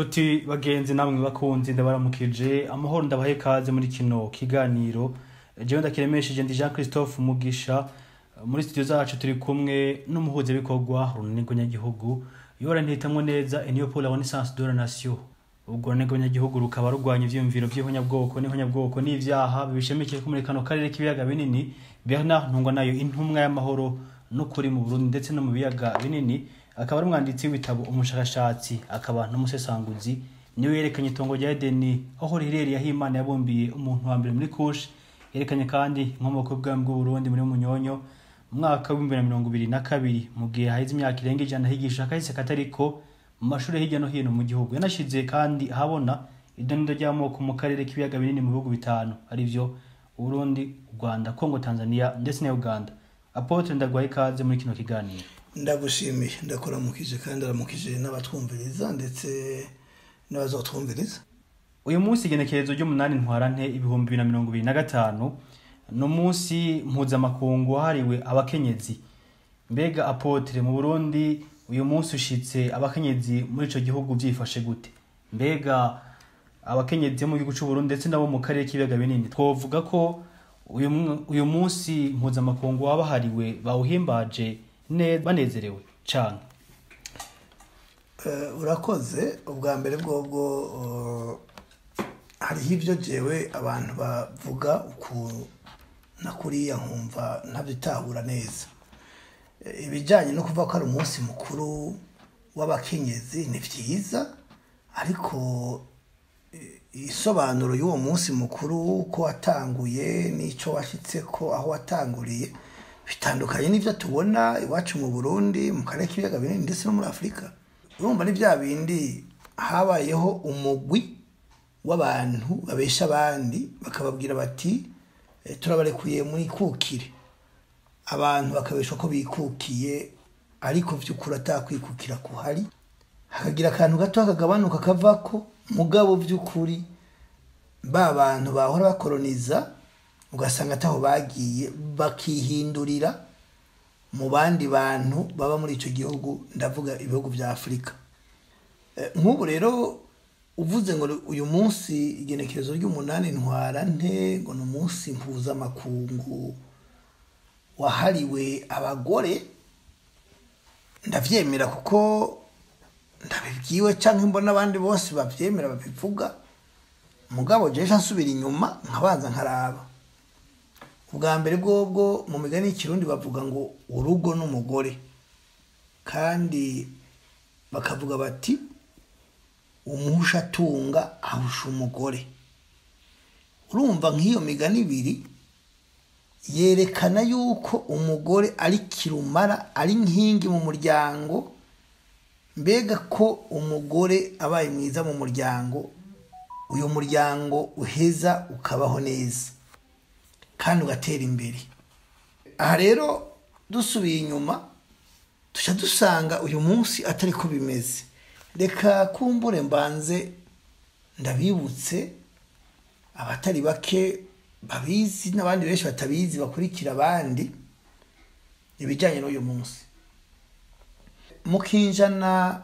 Nshuti bagenzi namwe bakunzi, ndabaramukije amahoro, ndabahe kaze muri kino kiganiro. Jewe ndakiremesheje ndi Jean Christophe Mugisha. Muri studio zacu turi kumwe n'umuhuzabikorwa Runani rw'Abanyagihugu yora ntitamwo neza Union pour la Renaissance de la Nation. Urwo runani rw'abanyagihugu rukaba rurwanya ivyiyumviro vy'ihonyabwoko n'ihonyabwoko n'ivyaha bibishamikiye muri kano karere k'ibiyaga binini. Bernard Ntungwanayo, intumwa y'amahoro n'ukuri mu Burundi ndetse no mu biyaga binini, akaba ari umwanditsi w'ibitabo, umushakashatsi, akaba n'umusesanguzi. Niwe yerekanye itongo rya Edeni aho riherereye, aho Imana yabumbiye umuntu wa mbere muri Kushi. Yerekanye kandi inkomoko y'ubwami bw'u Burundi muri Munyonyo mu mwaka w'2022, mu gihe haheze imyaka irenga 100 higisha akahise katariko mu mashuri hirya no hino mu gihugu. Yanashize kandi ahabona idonido ry'amoko mu karere k'ibiyaga binini mu bihugu bitanu, arivyo Burundi, Rwanda, Congo, Tanzania ndetse na Uganda. Apôtre, ndaguhaye ikaze muri kino kiganiro. Ndagushimiye, ndakuramukije kandi aramukije n'abatwumviriza ndetse n'abazotwumviriza. Uyu munsi, igenekerezo ry'umunani Ntwarante 2025, ni umunsi mpuzamakungu wahariwe abakenyezi. Mbega apôtre, mu Burundi uyu munsi ushitse abakenyezi muri ico gihugu vyifashe gute? Mbega abakenyezi bo mu gihugu c'u Burundi ndetse nabo mu karere k'ibiyaga binini, twovuga ko uyu munsi mpuzamakungu wabahariwe bawuhimbaje banezerewe canke? Urakoze. Ubwa mbere bwobwo, hariho ibyo jewe abantu bavuga uku na kuriya nkumva ntabyitahura neza. Ibijyanye no kuvuga ko ari umunsi mukuru w'abakenyezi ni vyiza, ariko isobanuro y'uwo munsi mukuru, uko watanguye n'ico washitseko, aho watanguriye, bitandukanye n'ivyo tubona iwacu mu Burundi, mu karere k'ibiyaga binini ndetse no muri Afurika. Urumva ni bya bindi, habayeho umugwi w'abantu babesha abandi, bakababwira bati: "Turabarekuye muri kukire." Abantu bakabeshwa ko bikukiye, ariko vy'ukuri atakwikukira kuhari. Hakagira akantu gato kagabanuka kavako, mugabo vy'ukuri ba bantu bahora bakoroniza ugasanga ataho bagiye, bakihindurira mu bandi bantu baba muri ico gihugu, ndavuga ibihugu vya Afurika. Nk'ubu rero uvuze ngo uyu munsi, igenekerezo ry'umunani Ntwarante, ngo ni umunsi mpuzamakungu wahariwe abagore, ndavyemera kuko ndabibwiwe canke mbona abandi bose bavyemera, babivuga. Mugabo jewe nsubira inyuma nkabanza nkaraba. Ubwa mbere bwobwo, mu migani y'ikirundi bavuga ngo urugo n'umugore, kandi bakavuga bati umuhusha atunga ahusha umugore. Urumva nk'iyo migani ibiri yerekana yuko umugore ari kirumara, ari nkingi mu muryango. Mbega ko umugore abaye mwiza mu muryango, uyu muryango uheza ukabaho neza kandi ugatera imbere. Aha rero dusubiye inyuma tuca dusanga uyu munsi atari ko bimeze. Reka kumbure mbanze ndabibutse, abatari bake babizi n'abandi benshi batabizi bakurikira abandi, ibijyanye n'uyu munsi. Mu kinjana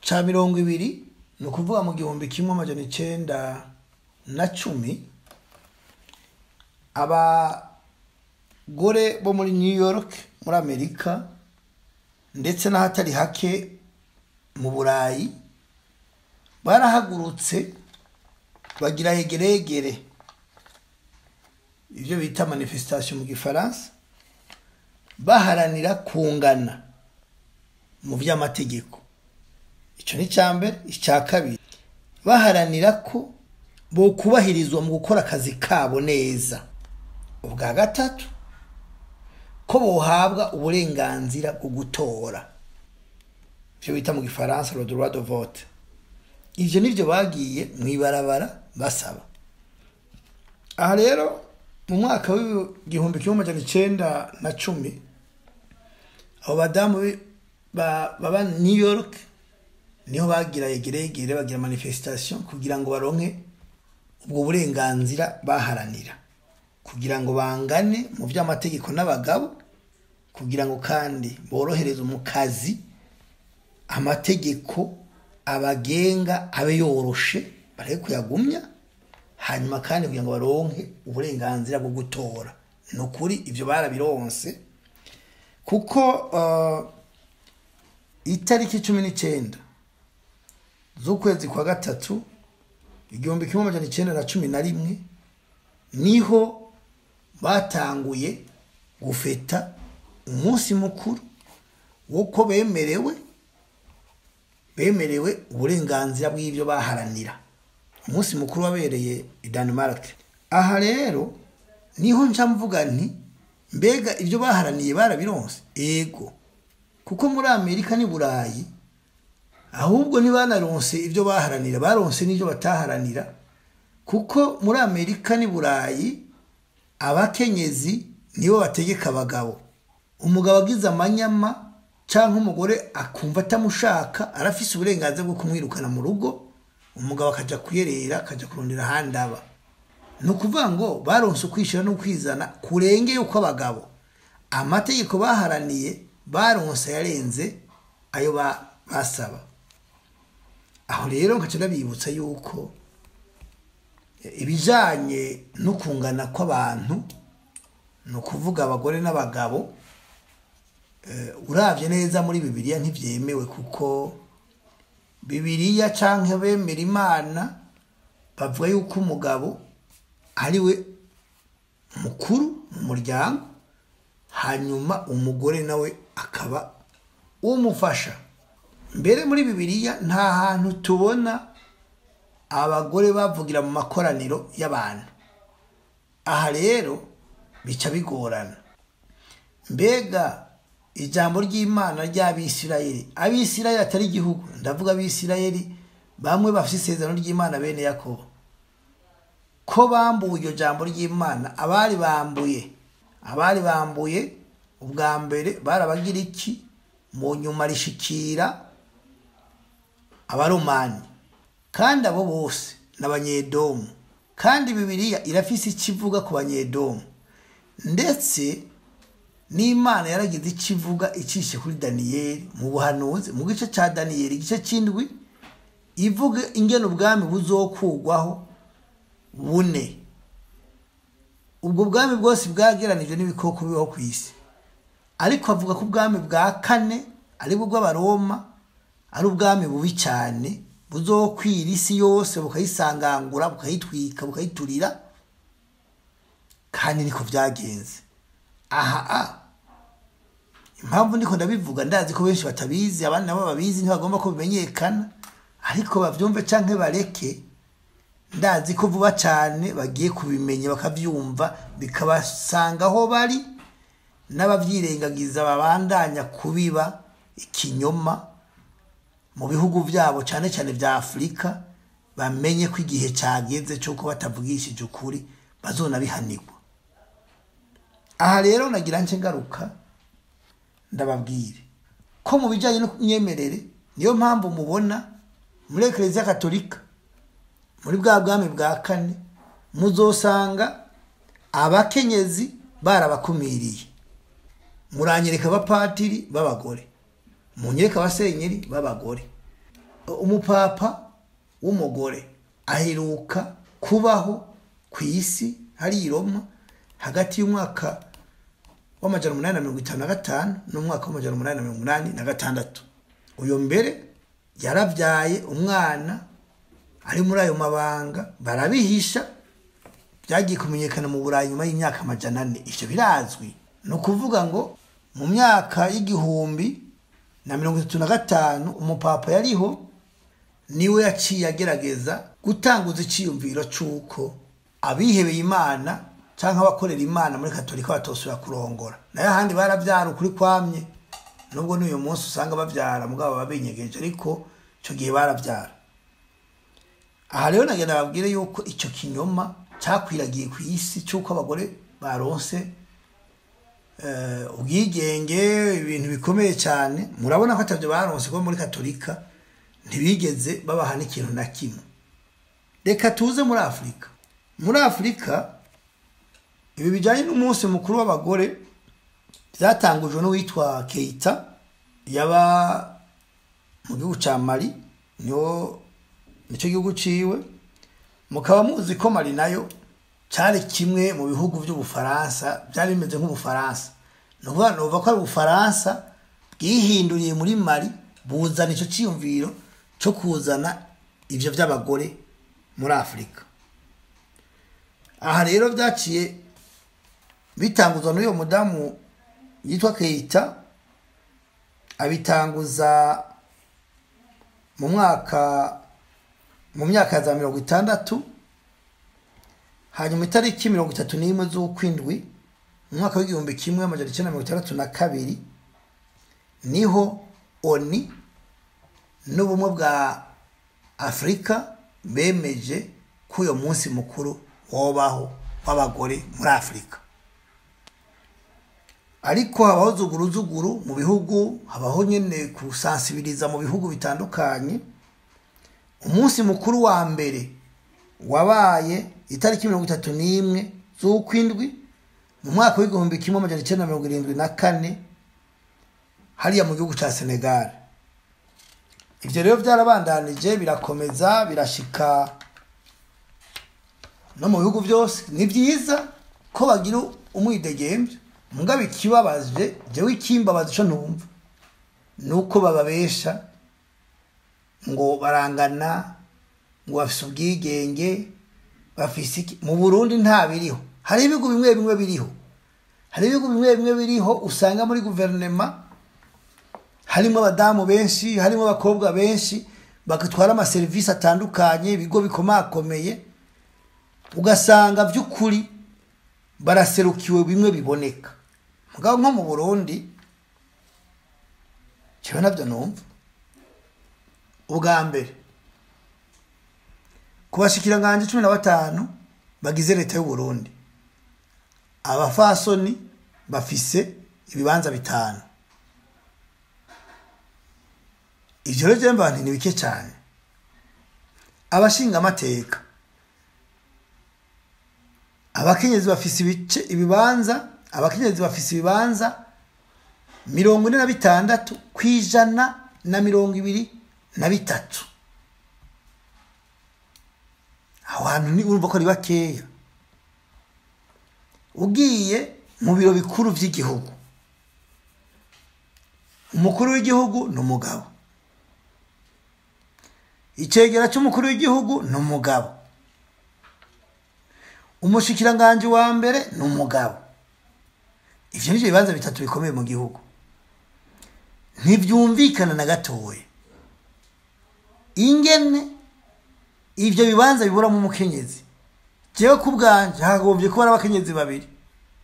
ca 20, ni ukuvuga mu 1910, abagore bo muri New York muri Amerika ndetse n'ahatari hake mu Burayi barahagurutse bagira yegeregere, ibyo bita manifestation mu gifaransa, baharanira kungana mu by'amategeko. Icyo ni icya mbere. Icya kabiri, baharanira ko bokubahirizwa mu gukora akazi kabo neza. Ubwa gatatu, ko bohabwa uburenganzira bwo gutora, ibyo bita mu gifaransa le droit de vote. Ivyo nivyo bagiye mw'ibarabara basaba. Aha rero mu mwaka w'1910, abo badamu baba New York niho bagira yegeregere, bagira manifestation kugira ngo baronke ubwo burenganzira baharanira, kugira ngo bangane mu by'amategeko n'abagabo, kugira ngo kandi borohereze mu kazi. Amategeko abagenga abe yoroshe, bareke kuyagumya, hanyuma kandi kugira ngo baronke uburenganzira bwo gutora. Ni ukuri ibyo barabironse, kuko itariki 19 z'ukwezi kwa gatatu 1911 niho batanguye gufeta umunsi mukuru w'uko bemerewe uburenganzira bw'ibyo baharanira. Umunsi mukuru wabereye i Denmark. Aha rero niho nca mvuga nti mbega ibyo baharaniye barabironse? Ego, kuko muri Amerika ni Burayi ahubwo ntibanaronse ibyo baharanira, baronse n'ibyo bataharanira, kuko muri Amerika ni Burayi abakenyezi nibo bategeka abagabo. Umugabo agize amanyama cyangwa umugore akumva atamushaka, arafise uburenganzira bwo kumwirukana mu rugo, umugabo akaja kuyerera, akaja kurondera ahandi aba. Ni ukuvuga ngo baronse ukwishira no kwizana kurengeye uko abagabo. Amategeko baharaniye baronse yarenze ayo basaba. Aho rero nkaca ndabibutsa yuko ibijanye no kungana kw'abantu, ni ukuvuga abagore n'abagabo, uravye neza muri Bibiliya ntivyemewe, kuko Bibiliya canke bemera Imana bavuga yuko umugabo ari we mukuru mu muryango, hanyuma umugore nawe akaba umufasha. Mbere muri Bibiliya nta hantu tubona abagore bavugira mu makoraniro y'abantu. Aha rero bica bigorana. Mbega ijambo ry'Imana ry'Abisirayeli, Abisirayeli atari igihugu, ndavuga Abisirayeli bamwe bafite isezerano ry'Imana bene Yakobo, ko bambuye iryo jambo ry'Imana. Abari bambuye ubwa mbere barabagira iki, mu nyuma rishikira Abaromani, kandi abo bose n'Abanyedomu. Kandi Bibiliya irafise ikivuga ku Banyedomu, ndetse n'Imana yaragize ikivuga icishe kuri Daniyeli mu buhanuzi, mu gice ca Daniyeli igice c'indwi, ivuga ingene ubwami buzokugwaho bune. Ubwo bwami bwose bwageranijwe n'ibikoko bibaho ku isi, ariko avuga ko ubwami bwa kane ari bwo bw'Abaroma ari ubwami bubi cyane, buzokwira isi yose, bukayisangangura, bukayitwika, bukayiturira. Kandi niko vyagenze. Aha impamvu ndiko ndabivuga, ndazi ko benshi batabizi, abandi nabo babizi ntibagomba ko bimenyekana, ariko bavyumve canke bareke, ndazi ko vuba cyane bagiye kubimenya bakavyumva, bikabasanga aho bari, n'abavyirengagiza babandanya kubiba ikinyoma mu bihugu vyabo cyane cyane vya Afrika, bamenye ko igihe cageze cy'uko batavugishije ukuri bazonabihanirwa. Aha rero nagira nce ngaruka ndababwire ko mu bijanye n'imyemerere, niyo mpamvu mubona muri Eklezia Katolika muri bwa bwami bwa kane muzosanga abakenyezi barabakumiriye. Muranyereka abapatiri b'abagore, munyereka abasenyeri b'abagore. Umupapa w'umugore aheruka kubaho ku isi hari i Roma hagati y'umwaka wa 855 n'umwaka wa 886. Uyo mbere yaravyaye umwana ari muri ayo mabanga, barabihisha, byagiye kumenyekana mu Burayi nyuma y'imyaka 400. Ivyo birazwi. Ni ukuvuga ngo mu myaka y'1035 umupapa yariho niwe yaciye agerageza gutanguza iciyumviro c'uko abihebeye Imana canke abakorera Imana muri Katolika batosubira kurongora. Nayo ahandi baravyara ukuri kwamye, nubwo n'uyu munsi usanga bavyara mugabo babinyegeje, ariko ico gihe baravyara. Aha rero nagenda babwire yuko ico kinyoma cakwiragiye ku isi c'uko abagore baronse ubwigenge, ibintu bikomeye cyane. Murabona ko atavyo baronse, ko muri Katolika ntibigeze babaha n'ikintu na kimwe. Reka tuze muri Afrika. Muri Afrika ibi bijanye n'umunsi mukuru w'abagore byatangujwe n'uwitwa Keita, yaba mu gihugu ca Mali, niho nico gihugu ciwe. Mukaba muzi ko Mali nayo cari kimwe mu bihugu vy'Ubufaransa, vyari bimeze nk'Ubufaransa. Ni ukuvuga nova ko ari Ubufaransa bwihinduriye muri Mali, buzana ico ciyumviro co kuzana ivyo vy'abagore muri Afurika. Aha rero vyaciye bitanguzwa n'uyo mudamu yitwa Keita, abitanguza mu mwaka mu myaka za 60, hanyuma itariki 31 z'ukwindwi mu mwaka w'1962 niho ONU n'ubumwe bwa Afurika bemeje ko uyo munsi mukuru wobaho w'abagore muri Afurika. Ariko habaho zuguruzuguru mu bihugu, habaho nyene kusansibiriza mu bihugu bitandukanye. Umunsi mukuru wa mbere wabaye itariki 31 z'ukwindwi mu mwaka w'1974 hariya mu gihugu ca Senegal. Ivyo rero vyarabandanije birakomeza birashika no mu bihugu vyose. Ni vyiza ko bagira umwidegemvyo, mugabo ikibabaje jewe ikimbabaza ico ntumva nuko bababesha ngo barangana, ngo bafise ubwigenge, bafise iki. Mu Burundi nta biriho. Hari ibihugu bimwe bimwe biriho, hari ibihugu bimwe bimwe biriho usanga muri guverinema harimo abadamu benshi, harimo abakobwa benshi bagatwara amaserivisi atandukanye, ibigo bikomakomeye, ugasanga by'ukuri baraserukiwe bimwe biboneka. Mugabo nko mu Burundi jewe navyo numva. Ubwa mbere ku bashikiranganje 15 bagize leta y'u Burundi, abafasoni bafise ibibanza 5. Ivyo rero mba ni bike cyane. Abashinga amateka, abakenyezi bafise ibice ibibanza, abakenyezi bafise ibibanza 46 kwijana na 23. Aho hantu ni urumva ko ari bakeya. Ugiye mu biro bikuru vy'igihugu, umukuru w'igihugu ni umugabo, icegera c'umukuru w'igihugu ni umugabo, umushikiranganje wa mbere ni umugabo. Ivyo nivyo bibanza bitatu bikomeye mu gihugu. Ntivyumvikana na gatoya ingene ivyo bibanza biburamo umukenyezi. Jewe kubwanje hagombye kuba abakenyezi babiri,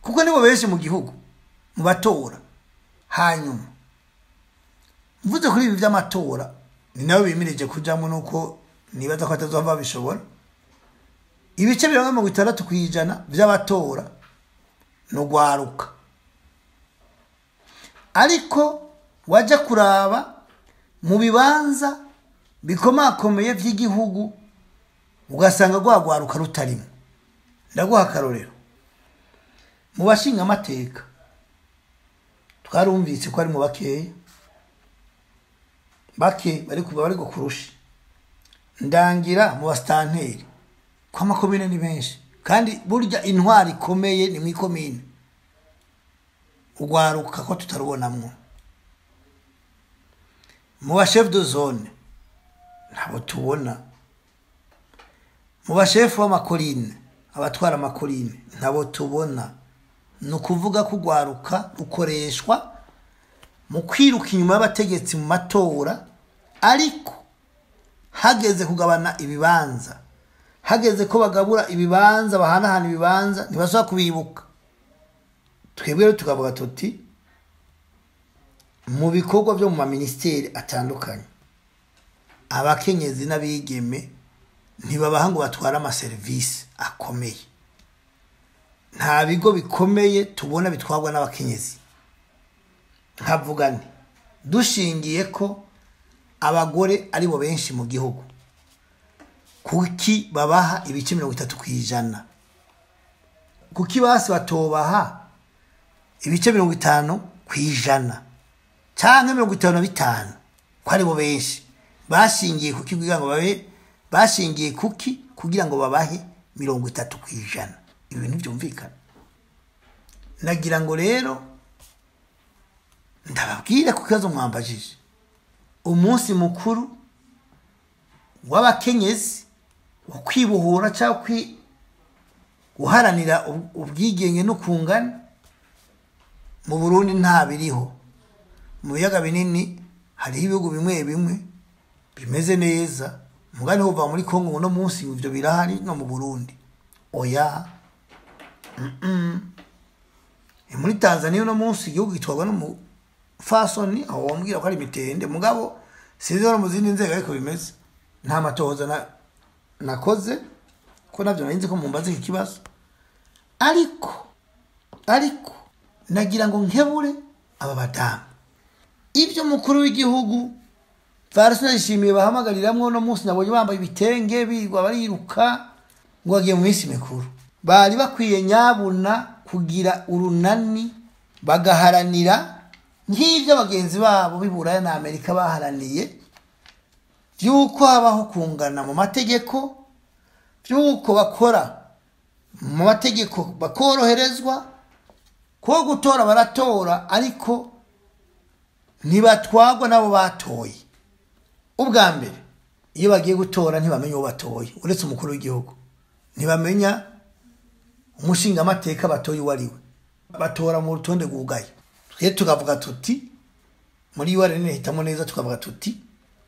kuko nibo benshi mu gihugu mu batora. Hanyuma mvuze kuri ibi vy'amatora, ni nabo bimirije kujamwo, nuko nibaza ko atazova bishobora. Ibice 60% vy'abatora no gwaruka, ariko waja kuraba mu bibanza bikomakomeye vy'igihugu ugasanga gwagwaruka rutarimo. Ndaguha akarorero, mu bashinga amateka twarumvise ko ari mu bakeya bake bari kuba bari gukurusha. Ndangira mu bastanteri ko amakomine ni benshi, kandi burya intwari ikomeye ni mwikomine, ugwaruka ko tutarubonamwo. Mu ba chef de zone ntabo tubona, mu ba chef w'amakorine, abatwara amakorine ntabo tubona. Ni ukuvuga ko ugwaruka rukoreshwa mu kwiruka inyuma y'abategetsi mu matora, ariko hageze kugabana ibibanza, hageze ko bagabura ibibanza, bahanahana ibibanza, ntibashobora kubibuka. Twebwe rero tukavuga tuti mu bikorwa byo mu maministeri atandukanye abakenyezi n'abigeme ntibabaha ngo batware amaserivisi akomeye. Nta bigo bikomeye tubona bitwarwa n'abakenyezi. Nkavuga nti dushingiye ko abagore aribo benshi mu gihugu, kuki babaha ibice 30%? Kuki basi batobaha ibice 50% canke 55? Ko aribo benshi bashingiye kuki kugira ngo babe, bashingiye kuki kugira ngo babahe 30%? Ibintu byumvikana. Nagira ngo rero ndababwira ku kibazo mwambajije, umunsi mukuru w'abakenyezi wo kwibohora cyangwa guharanira ubwigenge no kungana mu Burundi nta biriho. Mu biyaga binini hariho ibihugu bimwe bimwe bimeze neza, mugani huva muri Kongo uno munsi ivyo birahari, no mu Burundi oya. Muri Tanzania uno munsi igihugu gitwarwa n'umufasoni, aho wambwira ko ari mitende, mugabo sinzi no mu zindi nzego ariko bimeze. Nta matohoza nakoze ko navyo nari nzi ko mumbaza iki kibazo, ariko nagira ngo nkebure aba badamu. Ibyo mukuru w'igihugu Varisi nashimiye bahamagariramwo no munsi nabonye bambaye ibitenge bigwa bariruka ngo bagiye mu minsi mikuru. Bari bakwiye nyabuna kugira urunani bagaharanira nk'ibyo bagenzi babo b'i Buraya na Amerika baharaniye, by'uko habaho kungana mu mategeko, by'uko bakora mu mategeko bakoroherezwa, ko gutora baratora ariko ntibatwagwa n'abo batoye. Ubwa mbere iyo bagiye gutora ntibamenya uwo batoye, uretse umukuru w'igihugu ntibamenya umushingamateka batoye uwo ari we, batora mu rutonde rwugaye. Twe tukavuga tuti muri URN hitamo neza, tukavuga tuti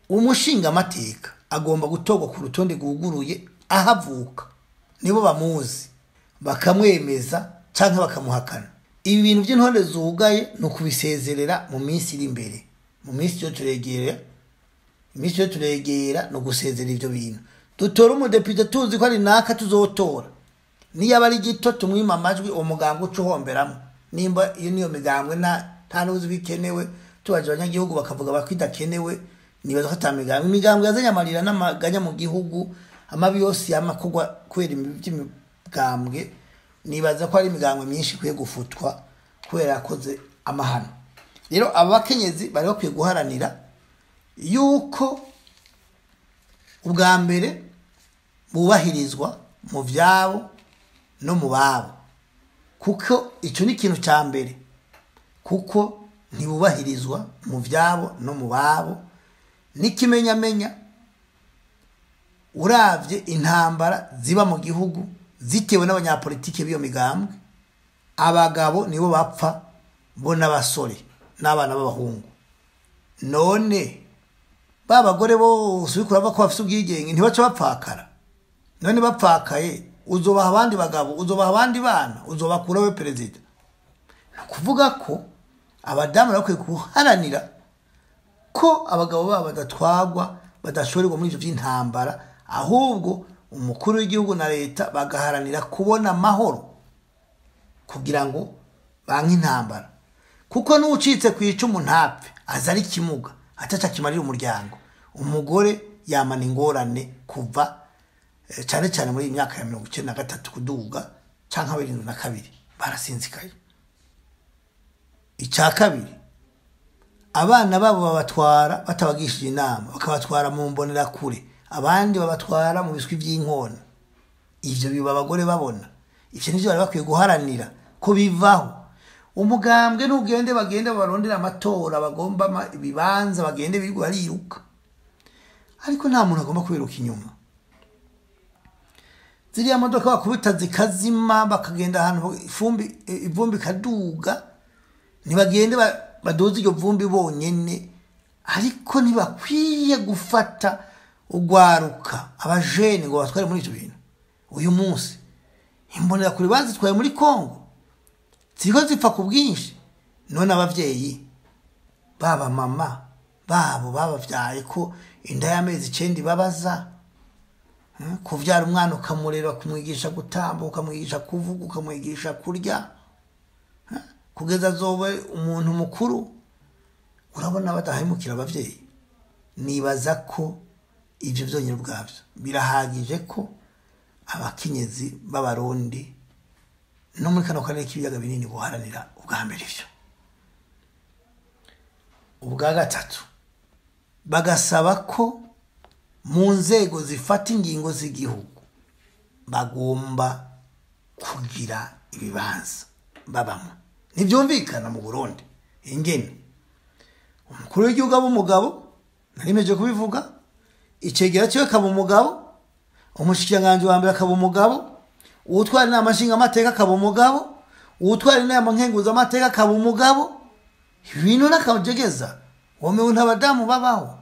umushingamateka agomba gutorwa ku rutonde rwuguruye ahavuka, nibo bamuzi bakamwemeza canke bakamuhakana. Ibi bintu by'intonde zugaye ni ukubisezerera mu minsi iri imbere, mu minsi yo turegera, iminsi yo turegera no gusezera ivyo bintu. Dutora umudepite tuzi ko ari naka tuzotora, niyo aba ari gito tumwima amajwi, uwo mugambwe uca uhomberamo. Nimba iyo niyo migambwe nta n'uzi bikenewe, tubaje abanyagihugu bakavuga ko idakenewe, nibaza ko ata migambwe. Imigambwe yazanye amarira n'amaganya mu gihugu, amabi yose yamakorwa kubera iby'imigambwe. Nibaza ko ari imigambwe myinshi ikwiye gufutwa kubera yakoze amahano. Rero aba bakenyezi bari bakwiye guharanira yuko ubwa mbere bubahirizwa mu vyabo no mu babo, kuko ico ni ikintu ca mbere, kuko ntibubahirizwa mu vyabo no mu babo. N'ikimenyamenya uravye intambara ziba mu gihugu zitewe n'abanyapolitike b'iyo migambwe, abagabo nibo bapfa bo n'abasore n'abana b'abahungu. None ba bagore bose uriko urava ko bafise ubwigenge ntibaca bapfakara? None bapfakaye uzobaha abandi bagabo, uzobaha abandi bana, uzobakura we perezida? Ni ukuvuga ko abadamu bakwiye guharanira ko abagabo babo badatwagwa, badashorerwa muri ivyo vy'intambara, ahubwo umukuru w'igihugu na leta bagaharanira kubona amahoro kugira ngo banke intambara. Kuko n'ucitse ku icumu ntapfe, aza ari kimuga ataca kimarira umuryango. Umugore yamana ingorane kuva cyane cyane muri iyi myaka ya 93 kuduga canke 72 barasinzikaye. Icya kabiri, abana babo babatwara batabagishije inama, bakabatwara mu mbonerakure, abandi babatwara mu biswi by'inkona. Ivyo biba abagore babona. Ivyo nivyo bari bakwiye guharanira ko bivaho. Umugambwe n'ugende bagende barondera amatora, bagomba ibibanza, bagende birirwa bariruka, ariko nta muntu agomba kwiruka inyuma. Ziriya modoka bakubita zikazima, bakagenda ahantu ivumbi ikaduga, ntibagende baduze iryo vumbi bonyene, ariko ntibakwiye gufata ugwaruka abajene ngo batware muri ivyo bintu. Uyu munsi imbonerakure bazitwaye muri Kongo ziriko zipfa ku bwinshi. None abavyeyi baba mama babo babavyaye ko inda y'amezi 9 babaza, kuvyara umwana ukamurera, kumwigisha gutambuka, ukamwigisha kuvuga, ukamwigisha kurya, kugeza azobe umuntu mukuru, urabona badahemukira abavyeyi. Nibaza ko ivyo vyonyene ubwavyo birahagije ko abakenyezi b'abarundi no muri kano karere k'ibiyaga binini buharanira ubwa mbere ivyo. Ubwa gatatu, Bagasaba ko mu nzego zifata ingingo z'igihugu bagomba kugira ibibanza babamo. Ntibyumvikana mu Burundi ingene umukuru w'igihugu aba umugabo, narimeje kubivuga, icegera ciwe akaba umugabo, umushikiranganji wa mbere akaba umugabo, uwutwara inama nshingamateka akaba umugabo, uwutwara inama nkenguzamateka akaba umugabo. Ibintu n'akajegeza womewe ntabadamu babaho.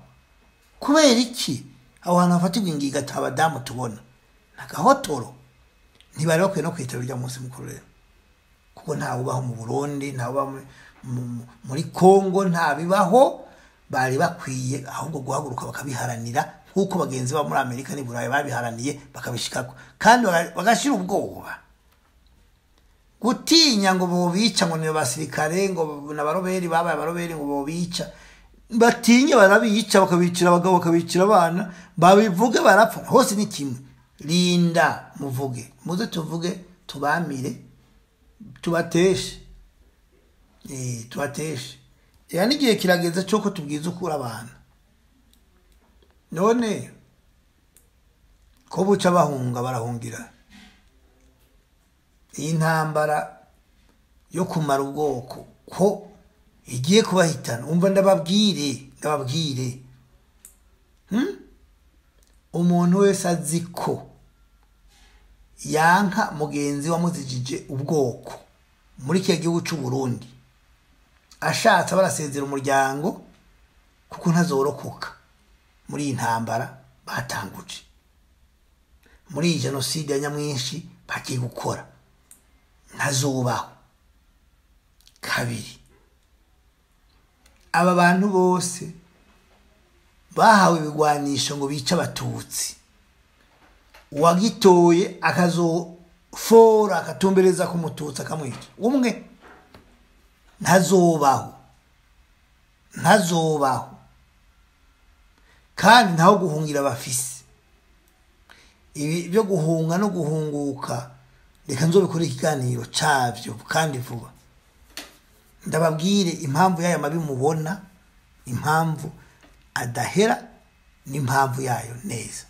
Kubera iki aho hantu hafatirwa ingingo ata badamu tubona? Nagahotoro. Ntibari bakwiye no kwitabira urya munsi mukuru rero, kuko ntawe ubaho mu Burundi, ntawe ubaho muri Kongo, ntabibaho. Bari bakwiye ahubwo guhaguruka bakabiharanira nk'uko bagenzi babo muri Amerika n'i Burayi babiharaniye bakabishikako, kandi bagashira ubwoba. Gutinya ngo bobica, ngo ni basirikare, ngo n'abaroberi babaye abaroberi ngo bobica, batinye barabica, bakabicira abagabo, bakabicira abana, babivuge barapfa. Hose ni kimwe. Linda muvuge, muze tuvuge, tubamire, tubateshe, tubateshe. Ya n'igihe kirageze cy'uko tubwiza ukuri abantu. None ko buca bahunga, barahungira iyi ntambara yo kumara ubwoko ko igiye kubahitana. Umva ndababwire, ndababwire, umuntu wese azi ko yanka mugenzi wamuzijije ubwoko muri kiya gihugu c'u Burundi, ashatse barasezera umuryango, kuko ntazorokoka muri iyi ntambara batanguje, muri iyi jenoside ya nyamwinshi bagiye gukora, ntazubaho. Kabiri, aba bantu bose bahawe ibigwanisho ngo bice abatutsi, uwagitoye akazofora akatumbereza ku mututsi akamwica umwe, ntazobaho, ntazobaho. Kandi ntaho guhungira bafise. Ibi byo guhunga no guhunguka reka nzobikore ikiganiro cavyo kandi vuba, ndababwire impamvu y'aya mabi mubona, impamvu adahera n'impamvu yayo neza.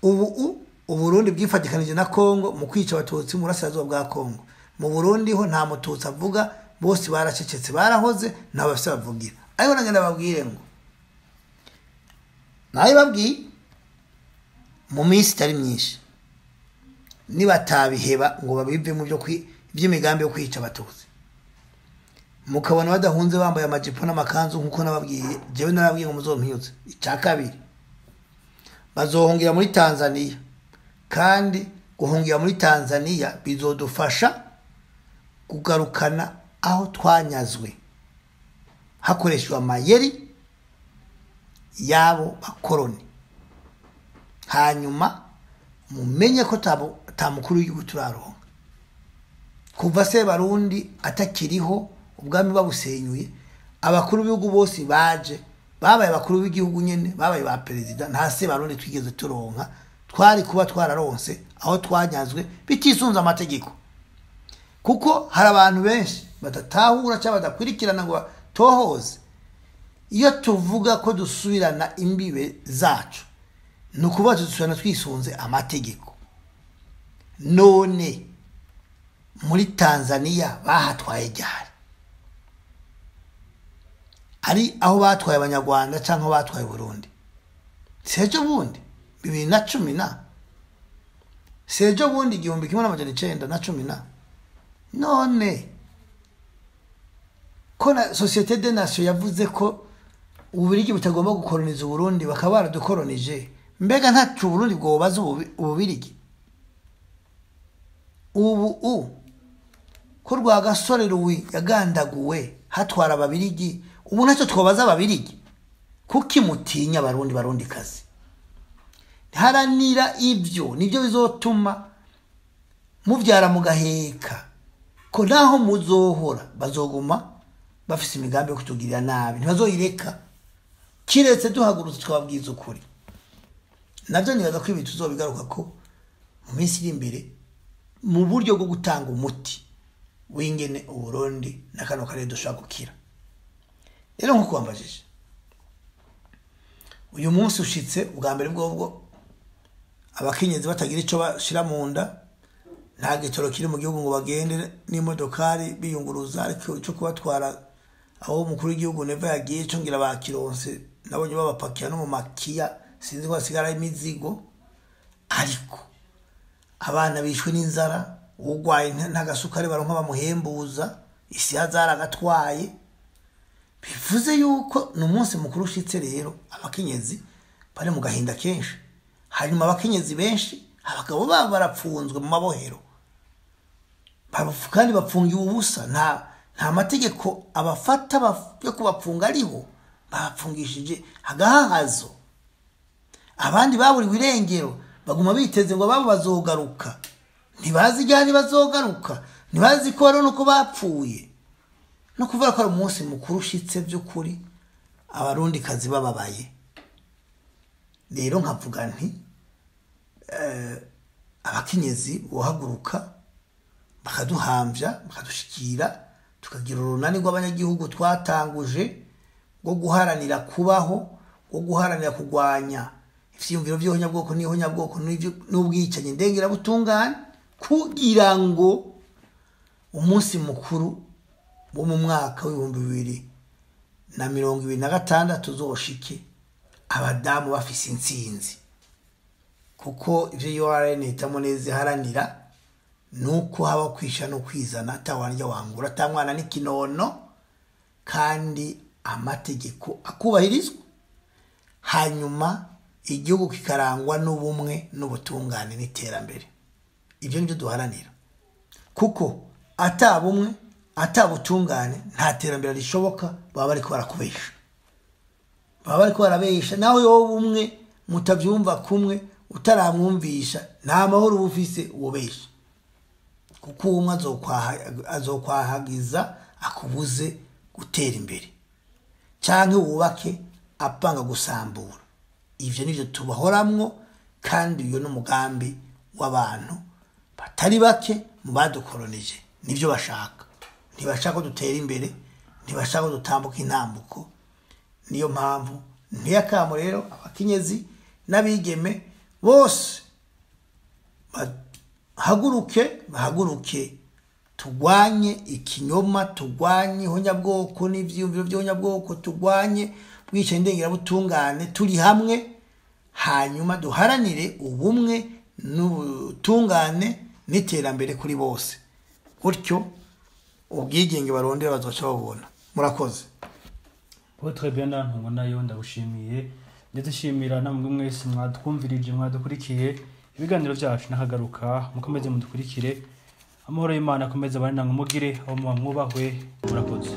Ubu Uburundi bwifatikanije na Kongo mu kwica abatutsi mu burasirazuba bwa Kongo. Mu Burundi ho nta mututsi avuga, bose baracecetse, barahoze, nta bafise bavugira. Ariko nange ndababwire ngo nawe babwiye mu minsi itari myinshi nibatabiheba ngo babive mu byo by'imigambi yo kwica abatutsi, mukabona badahunze bambaye amajipo n'amakanzu nkuko nababwiye, jewe narabwiye ngo muzompiyutse. Icya kabiri, bazohungira muri Tanzania, kandi guhungira muri Tanzania bizodufasha kugarukana aho twanyazwe hakoreshwa amayeri yabo bakoroni. Hanyuma mumenye ko ta mukuru w'igihugu turaronka kuva se Barundi atakiriho, ubwami babusenyuye, abakuru b'igihugu bose baje babaye abakuru b'igihugu nyene, babaye ba perezida, nta se Barundi twigeze turonka. Twari kuba twararonse aho twanyazwe bitisunze amategeko, kuko hari abantu benshi badatahura cyangwa badakurikirana ngo batohoze. Iyo tuvuga ko dusubirana imbibe zacu, ni ukuvuga dusubirana twisunze amategeko. None muri Tanzania bahatwaye ryari? Ari aho batwaye abanyarwanda cyangwa batwaye Burundi? Sejo bundi 2010, sejo bundi 1910. None ko na Société des Nations yavuze ko Ububirigi butagomba gukoloniza Uburundi, bakaba baradukolonije, mbega ntacu Uburundi bwobaza Ububirigi? Ubu ko Rwagasore Louis yagandaguwe hatwara ababirigi, ubu ntacyo twobaza ababirigi? Kuki mutinya abarundi barundi kazi? Haranira ibyo, nibyo bizotuma muvyara mugaheka, ko naho muzohora bazoguma bafise imigambi yo kutugirira nabi, ntibazoyireka kiretse duhagurutse twababwiza ukuri. Navyo nibaza ko ibi tuzobigaruka ko mu minsi iri imbere, mu buryo bwo gutanga umuti w'ingene Uburundi na kano karere dushobora gukira. Rero nkuko wambajije, Uyu munsi ushitse ubwa mbere bwobwo abakenyezi batagira ico bashira mu nda, nta gitoro kiri mu gihugu ngo bagende n'imodokari biyunguruza, ariko ico kubatwara aho umukuru w'igihugu Neva yagiye co ngira bakironse, nabonye babapakira no mu makiya, sinzi ko hasigara imizigo. Ariko abana bishwe n'inzara, ugwaye nta gasukari baronka bamuhembuza, isi zaragatwaye. Bivuze yuko ni umunsi mukuru ushitse rero abakenyezi bari mu gahinda kenshi. Hanyuma abakenyezi benshi abagabo babo barapfunzwe mu mabohero, kandi bapfungiwe ubusa, nta mategeko abafata yo kubapfunga ariho, babapfungishije agahahazo. Abandi baburiwe irengero baguma biteze ngo ababo bazogaruka, ntibazi igihe bazogaruka, ntibazi ko bari nuko bapfuye. No kuvuga ko ari umunsi mukuru ushitse by'ukuri abarundi kazi bababaye. Rero nkavuga nti abakenyezi bohaguruka bakaduhamvya, bakadushikira, tukagira urunani rw'abanyagihugu twatanguje rwo guharanira kubaho, rwo guharanira kurwanya ivyiyumviro vy'ihonyabwoko n'ihonyabwoko n'ubwicanyi ndengerabutungane, kugira ngo umunsi mukuru wo mu mwaka w'2026 uzoshike abadamu bafise intsinzi. Kuko ivyo URN ihitamo neza iharanira nuko haba kwisha no kwizana, atawanjya wangura, atamwana n'ikinono, kandi amategeko akubahirizwa, hanyuma igihugu kikarangwa n'ubumwe n'ubutungane n'iterambere. Ivyo nivyo duharanira, kuko atabumwe atabutungane nta terambere rishoboka. Baba bariko barakubesha, baba bariko barabesha. Naho yoba umwe mutavyumva kumwe, utaramwumvisha nta mahoro uba ufise uwobesha, kuko umwe azokwahagiza akubuze gutera imbere, canke wubake apanga gusambura. Ivyo nivyo tubahoramwo, kandi uyo n'umugambi w'abantu batari bake mu badukolonije. Nivyo bashaka, ntibashaka ko dutera imbere, ntibashaka ko dutambuka intambuko. Niyo mpamvu ntiyakamo rero abakenyezi n'abigeme bose bahaguruke, tugwanye ikinyoma, tugwanye ihonyabwoko n'ivyiyumviro vy'ihonyabwoko, tugwanye bwicanyi ndengerabutungane turi hamwe, hanyuma duharanire ubumwe n'ubutungane n'iterambere kuri bose. Gutyo ubwigenge barondera bazoca babubona. Murakoze. Votre bien ntungo nayo ndagushimiye, ndetse nshimira namwe mwese mwadwumvirije, mwadukurikiye ibiganiro byacu. Nakagaruka, mukomeze mudukurikire. Amahoro y'Imana akomeze abane namwe, mugire aho muba mwubahwe. Murakoze.